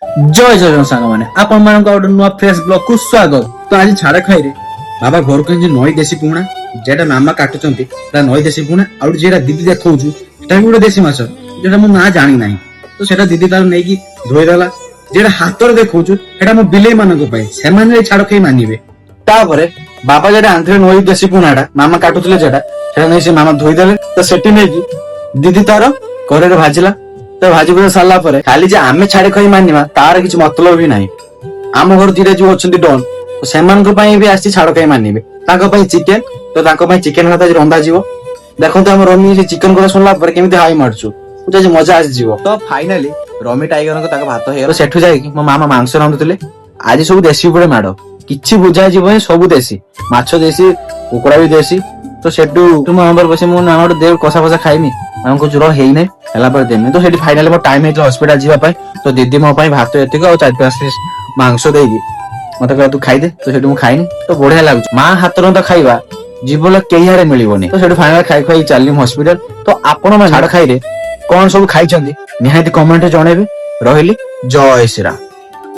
ଜୟ ଜୟ ସାଙ୍ଗମାନେ, ଆପଣମାନଙ୍କୁ ଆଉ ଗୋଟେ ନୂଆ ଫ୍ରେଶ ବ୍ଲଗ କୁ ସ୍ୱାଗତ। ତ ଆଜି ଛାଡ ଖାଇରେ ବାବା ଘରକୁ ଆଣିଛି ନଈ ଦେଶୀ ପୁଣା। ଯେଟା ମାମା କାଟୁଛନ୍ତି ସେଟା ନଈ ଦେଶୀ ପୁଣା, ଆଉ ଯେଟା ଦିଦି ଦେଖଉଛୁ ସେଟା ବି ଗୋଟେ ଦେଶୀ ମାଛ, ଯେଟା ମୁଁ ନାଁ ଜାଣି ନାହିଁ। ତ ସେଟା ଦିଦି ତାର ନେଇକି ଧୋଇଦେଲା। ଯେଟା ହାତରେ ଦେଖଉଛୁ ସେଟା ମୋ ବିଲେଇ ମାନଙ୍କ ପାଇଁ, ସେମାନେ ଯାଇ ଛାଡ ଖାଇ ମାନିବେ। ତାପରେ ବାବା ଯେଟା ଆଣିଥିଲେ ନଈ ଦେଶୀ ପୁଣାଟା, ମାମା କାଟୁଥିଲେ ଯେଟା, ସେଟା ନେଇ ସେ ମାମା ଧୋଇଦେଲେ। ତ ସେଠି ନେଇକି ଦିଦି ତାର କରେରେ ଭାଜିଲା। ତ ଭାଜି ଭୁଜି ସାରିଲା ପରେ ଖାଲି ଯେ ଆମେ ଛାଡି ଖାଇ ମାନିବା ତାର କିଛି ମତଲବ ବି ନାହିଁ। ଆମ ଘର ଦିଟା ଯୋଉ ଅଛନ୍ତି ଡନ୍, ତ ସେମାନଙ୍କ ପାଇଁ ବି ଆସିଛି ଛାଡ ଖାଇ ମାନିବେ, ତାଙ୍କ ପାଇଁ ଚିକେନ। ତ ତାଙ୍କ ପାଇଁ ଚିକେନ ଭାତ ଆଜି ରନ୍ଧା ଯିବ। ଦେଖନ୍ତୁ, ଆମ ରମି ସେ ଚିକେନ କଥା ଶୁଣିଲା ପରେ କେମିତି ହାଇ ମାରୁଛୁ। ଆଜି ମଜା ଆସିଯିବ। ତ ଫାଇନାଲି ରମି ଟାଇଗରଙ୍କ ତାଙ୍କ ଭାତ ହେଇଗଲା। ସେଠୁ ଯାଇକି ମୋ ମାମା ମାଂସ ରାନ୍ଧୁଥିଲେ। ଆଜି ସବୁ ଦେଶୀ ଉପରେ ମାଡ, କିଛି ବୁଝା ଯିବନି। ସବୁ ଦେଶୀ ମାଛ, ଦେଶୀ କୁକୁଡ଼ା ବି ଦେଶୀ। ତ ସେଠୁ ମୋ ମାମା ବସି, ମୁଁ ମାମା ଗୋଟେ ଦେ, କଷା ଫସା ଖାଇମି। ମାମା କହୁଛୁ ର, ହେଇନାହିଁ, ହେଲା ପରେ ଦେମି। ତ ସେଠି ଫାଇନାଲି ମୋ ଟାଇମ ହେଇଥିଲା ହସ୍ପିଟାଲ ଯିବା ପାଇଁ। ତ ଦିଦି ମୋ ପାଇଁ ଭାତ ଏତିକି ଆଉ ଚାରି ପାଞ୍ଚ ପିସ୍ ମାଂସ ଦେଇକି ମତେ କହିଲା, ତୁ ଖାଇଦେ। ତ ସେଠୁ ମୁଁ ଖାଇନି। ତ ବଢିଆ ଲାଗୁଛି। ମା ହାତ ରନ୍ଧା ଖାଇବା ଜୀବନ କେହି ଆଡେ ମିଳିବନି। ତ ସେଠୁ ଫାଇନାଲ ଖାଇ ଖାଇ ଚାଲିଲି ମୁଁ ହସ୍ପିଟାଲ। ତ ଆପଣ ମାନେ ଛାଡ ଖାଇରେ କଣ ସବୁ ଖାଇଛନ୍ତି, ନିହାତି କମେଣ୍ଟରେ ଜଣେଇବେ। ରହିଲି, ଜୟ ଶ୍ରୀରାମ।